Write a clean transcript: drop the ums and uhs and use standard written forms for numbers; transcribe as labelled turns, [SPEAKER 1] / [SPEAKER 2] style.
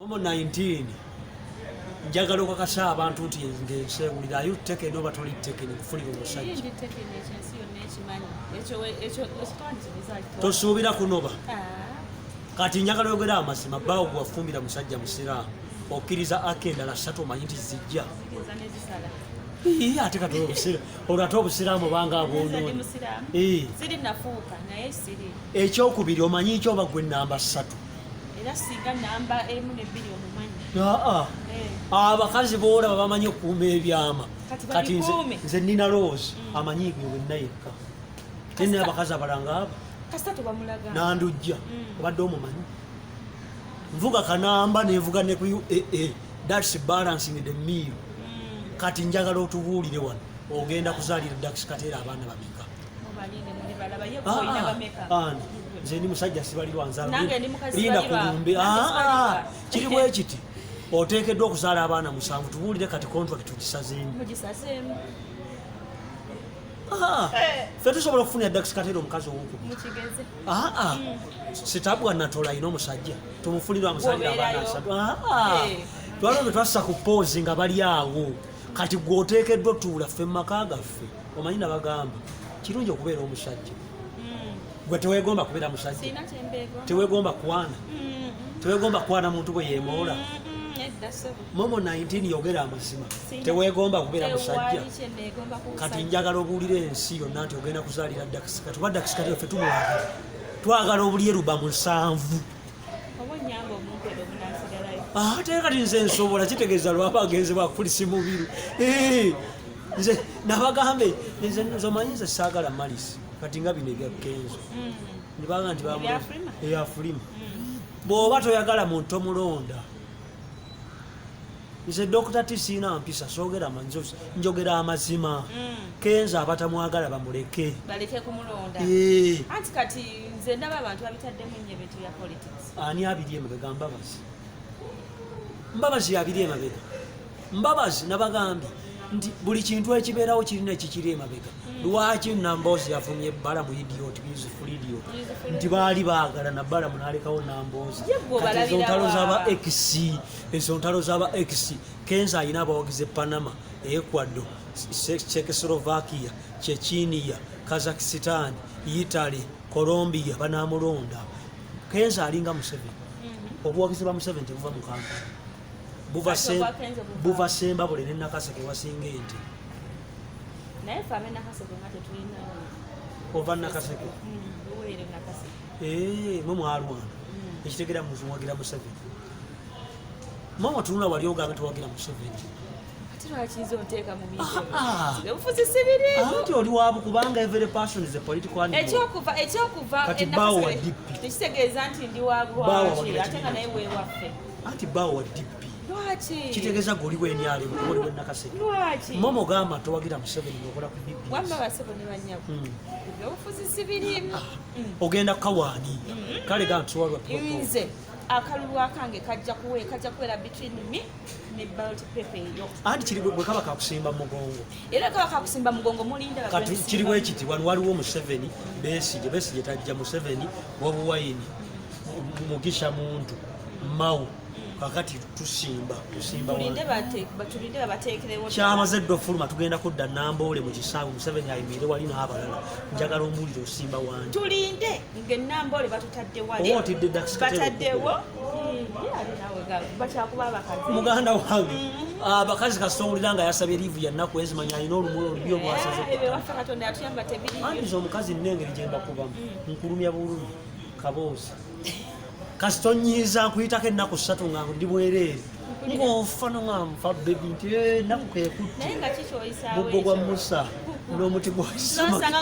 [SPEAKER 1] Momo 19, njagala okakasa abantu nti ngensegulira. Are you taken oba toli taken kufunira omusajja?
[SPEAKER 2] Ndi taken, ekyo ensi yonna ekimanyi. Ekyo ekitwandikiriza.
[SPEAKER 1] Tosuubira kunoba? Kati njagala oyogera amazima. Bbaawo gwe wafumbira musajja musiraamu, okkiriza aka endala ssatu, omanyi nti zijja?
[SPEAKER 2] Zigeza nezisala.
[SPEAKER 1] Ii, ate kati olwo ate obusiraamu obanga
[SPEAKER 2] Nze ndi
[SPEAKER 1] abwonoona.
[SPEAKER 2] musiraamu. Siri nafuuka, naye siri.
[SPEAKER 1] Ekyokubiri, omanyi ki oba gwe namba 3?
[SPEAKER 2] Era singa namba 1 ne 2 omumanyi.
[SPEAKER 1] Aa. Abakazi boolaba bamanyi okukuuma ebyama.
[SPEAKER 2] Kati
[SPEAKER 1] Kati nze,
[SPEAKER 2] babikuume.
[SPEAKER 1] nze nina Rose, amanyi gwe wenna yekka. Nina abakazi abalanga abo.
[SPEAKER 2] Kasita tebamulaga.
[SPEAKER 1] Nandujja, obadde omumanyi nvuga kanamba, nenvuga ne ku UAA. That's balancing the meal. Kati njagala otubuulire wano, ogenda kuzaalira Dax Kateera abaana bameka?
[SPEAKER 2] Mubalinde, muli balaba ye.
[SPEAKER 1] Ah,
[SPEAKER 2] Olina
[SPEAKER 1] ah,
[SPEAKER 2] bameka?
[SPEAKER 1] ani? Nze ndi musajja sibalirwa, nzaala.
[SPEAKER 2] Nange ndi mukazi
[SPEAKER 1] Linda.
[SPEAKER 2] sibalirwa.
[SPEAKER 1] Kulumbe.
[SPEAKER 2] Nange
[SPEAKER 1] Ah, ah,
[SPEAKER 2] sibalirwa.
[SPEAKER 1] kiri bwe kiti, oteekeddwa okuzaala abaana musanvu. Tubuulire kati, contract tugisazeemu?
[SPEAKER 2] Mugisazeemu.
[SPEAKER 1] Ah, ffe tusobola okufunira Dax Kateera omukazi owokubiri.
[SPEAKER 2] Mukigeze.
[SPEAKER 1] Aa, sitabwa natola alina omusajja, tumufunire amusalire abaana
[SPEAKER 2] Wobeerayo.
[SPEAKER 1] asatu. Aa, twaliwo be twassa ku pause nga bali awo. Kati gwe oteekeddwa otuula ffe mu maka gaffe. Omanyi nabagamba kirungi okubeera omusajja. Gwe teweegomba kubeera musajja?
[SPEAKER 2] Sirina kyembeegomba.
[SPEAKER 1] Teweegomba kwana? Teweegomba kwana muntu bwe yeemoola?
[SPEAKER 2] Edda ssebo.
[SPEAKER 1] Momo 19, yogera amazima.
[SPEAKER 2] Sirina.
[SPEAKER 1] Teweegomba kubeera musajja?
[SPEAKER 2] Tewali kyeneegomba ku
[SPEAKER 1] Kati
[SPEAKER 2] musajja.
[SPEAKER 1] njagala obuulire ensi yonna nti ogenda kuzaalira Dax Kati oba Dax Kati ffe tumwagala, twagala obulyeruba musanvu.
[SPEAKER 2] Oba onyamba omumpere omunansigalayo.
[SPEAKER 1] Ate kati nze nsobola kitegeeza lwaba agenze bakulisi mubiru. Eh, nze nabagambe, nze omanyi nze saagala malisi. Kati nga bino ebya Kenzo, nibaga nti
[SPEAKER 2] Ebya Afrima?
[SPEAKER 1] Eyafulima. Bw'oba toyagala muntu tomulonda. Nze Dr. T siina mpisa, soogera njogera amazima. Kenzo abatamwagala bamuleke.
[SPEAKER 2] Baleke kumulonda.
[SPEAKER 1] Eh,
[SPEAKER 2] Anti kati nze ndaba abantu babitaddemu nnyo ebintu bya politics.
[SPEAKER 1] Ani abiri emabega? Mbabazi. Mbabazi abiri emabega. Mbabazi nabagambye nti buli kintu ekibeerawo kirina ekikiri emabega. Lwaki Namboozi yavumye Balamu idiot, useful idiot?
[SPEAKER 2] Useful.
[SPEAKER 1] Nti baali baagala na Balamu n'alekawo Namboozi.
[SPEAKER 2] Ye gwe
[SPEAKER 1] Kati ezo
[SPEAKER 2] obalabira
[SPEAKER 1] ntalo
[SPEAKER 2] wa?
[SPEAKER 1] z'aba ex, ezo ntalo z'aba ex. Kenzo alina abawagizi e Panama, Ecuador, Czechoslovakia, Chechenia, Kazakhstan, Italy, Colombia. Banamulonda. Kenzo alinga Museveni. Obuwagizi bwa Museveni tebuva mu Kampala, buva
[SPEAKER 2] Kati obwa Kenzo buva?
[SPEAKER 1] Buva Sembabule ne Nakaseke wasinga ente.
[SPEAKER 2] Naye ffe ab'e Nakaseke nga tetulina.
[SPEAKER 1] Ova Nakaseke?
[SPEAKER 2] Luweere, Nakaseke.
[SPEAKER 1] Eh, mwe mwalwana, ekitegera muwagira Museveni. Mama, tunula wali ogambe tuwagira Museveni.
[SPEAKER 2] Ate lwaki nze onteeka mu bintu
[SPEAKER 1] Ah, ah.
[SPEAKER 2] Obufuzi sibiriimu.
[SPEAKER 1] Anti oli waabu, kubanga every person is a political animal.
[SPEAKER 2] Ekyokuva
[SPEAKER 1] Kati
[SPEAKER 2] e
[SPEAKER 1] bbaawo wa
[SPEAKER 2] Nakaseke
[SPEAKER 1] DP.
[SPEAKER 2] tekitegeeza nti ndi wa
[SPEAKER 1] Bbaawo
[SPEAKER 2] lwaki
[SPEAKER 1] wagira
[SPEAKER 2] ate nga
[SPEAKER 1] kibiina.
[SPEAKER 2] naye weewaffe.
[SPEAKER 1] Anti bbaawo wa DP.
[SPEAKER 2] Lwaki?
[SPEAKER 1] Kitegeeza gwe oli wenyalemu kuba oli wenakaseke.
[SPEAKER 2] Lwaki?
[SPEAKER 1] Momo gamba towagira Museveni ngaokola ku DP.
[SPEAKER 2] Wamma basebo ne bannyabo, ebyobufuzi sibiriimu.
[SPEAKER 1] Ogenda kukawaani kale gantuwalwa.
[SPEAKER 2] Nze akalulu akange kajja kubeera between me ne ballot paper eyo.
[SPEAKER 1] Anti kiri bwe kaba kakusimba mu mugongo.
[SPEAKER 2] Era kaba kakusimba mugongo, mulinda.
[SPEAKER 1] Kati kiri bwe kiti, wano waliwo Museveni, Besigye. Besigye tajja. Museveni, Bobi Wine, Mugisha Muntu, Mao. Kakati tusimba
[SPEAKER 2] Tulinde.
[SPEAKER 1] wano.
[SPEAKER 2] Tulinde babateekerewo.
[SPEAKER 1] Kyamaze dda ofuluma, tugenda kudda Namboole mu kisaawe. Museveni ayimirire wali n'abalala. Njagala ombuulire osimba wandi.
[SPEAKER 2] Tulinde ng'enamboole batutadde wali.
[SPEAKER 1] Oba otidde Dax Katero?
[SPEAKER 2] Bataddewo. Ye ali nawe bakyakuba abakazi.
[SPEAKER 1] Muganda wange, abakazi kasita owulira nga yasabye leave ya nnaku ezimanya alina olumuli olubi olwasaze.
[SPEAKER 2] Eh, ebyo waffe Katonda yatuyamba, tebiriyo.
[SPEAKER 1] Anti omukazi nina engeri gye mbakubamu, nkulumya bulumi kaboozi. Kasita onyiiza nkuyitako ennaku 3 nga ndi bwereere, ng'ofa nonga nfa baby nti, "Eh, ennaku kekutte."
[SPEAKER 2] Naye nga kikyoyisaawo.
[SPEAKER 1] Muggo gwa Musa n'omuti gwa Isma.
[SPEAKER 2] Nosanga.